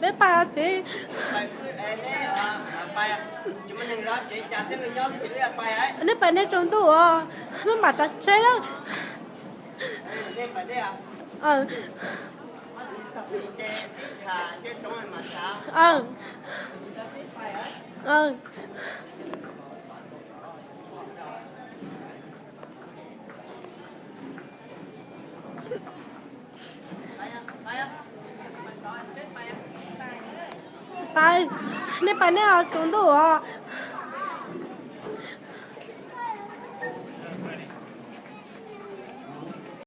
Peb pais txiv. Nej pais nej tsaus ntuj os, maj mam tsav tsheb lawm. Pais, nej pais nej tsaus ntuj os.